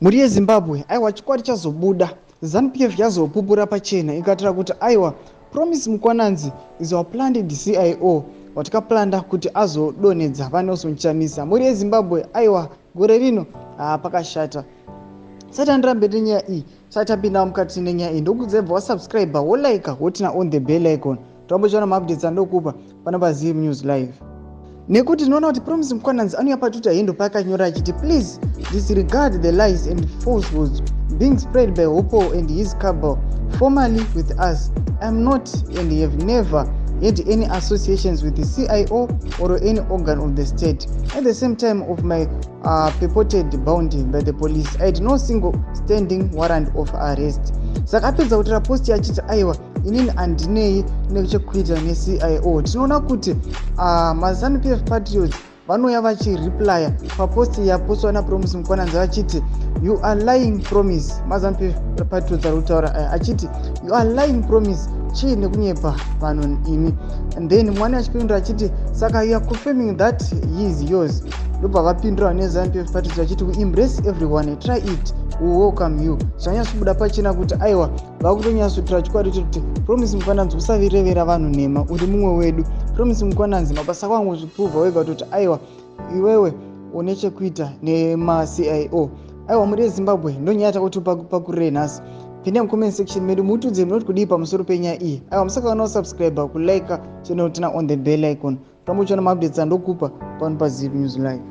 Mhuri yeZimbabwe, aiwa, chikwadi chazobuda. ZANU-PF yazopupura pachena ikataura kuti aiwa, Promise Mukwananzi is our planned CIO watakaplanda kuti azodonhedza vaNelson Chamisa. Mhuri yeZimbabwe, aiwa, gore rino pakashata. Sati andirambe nenyaya iyi, sati tapinda mukati nenyaya iyi, ndokuudza ibva wasubscribe, wolike, woturn on the bell icon, tombochiona maupdates andokupa pano paZim News Live, nekuti tinoona kuti Promise Mukwananzi anouya paTwitter handle paakanyora achiti, "Please disregard the lies and falsehoods being spread by Hopo and his cabal formerly with us. I am not and have never had any associations with the CIO or any organ of the state. At the same time of my purported bounty by the police, I had no single standing warrant of arrest." Saka apedza kutora post achiti aiwa, inini handinei nechekuita neCIO. Tinoona kuti maZANU PF patriots vanouya vachireplya papost yapostwa naPromise Mukwananzi vachiti, "You are lying, Promise." MaZANU PF patriots ari kutaura aya achiti, "You are lying, Promise. Chii nekunyepa vanhu imi?" And then mwana achipindura achiti, "Saka you are confirming that he is yours?" Ndobva vapindura neZANU PF patriots vachiti, "We embrace everyone. Try it, we welcome you." Zvanyatsobuda pachena kuti aiwa, vakutonyatsotura chokwadi chekuti Promise Mukwananzi, usavirevera vanhu nhema, uri mumwe wedu. Promise Mukwananzi, mabasa ako angozviprova wega kutoti aiwa, iwewe une chekuita nemaCIO. Aiwa, muri yeZimbabwe, ndonyaya takuti pakurire nhasi. Pindai mucomment section medu, mutudze munoti kudii pamusoro penyaya iyi. Aiwa, musakana usubscribe, kulike channel, turn on the bell icon, tambochiona maupdates andokupa pano paZim News Live.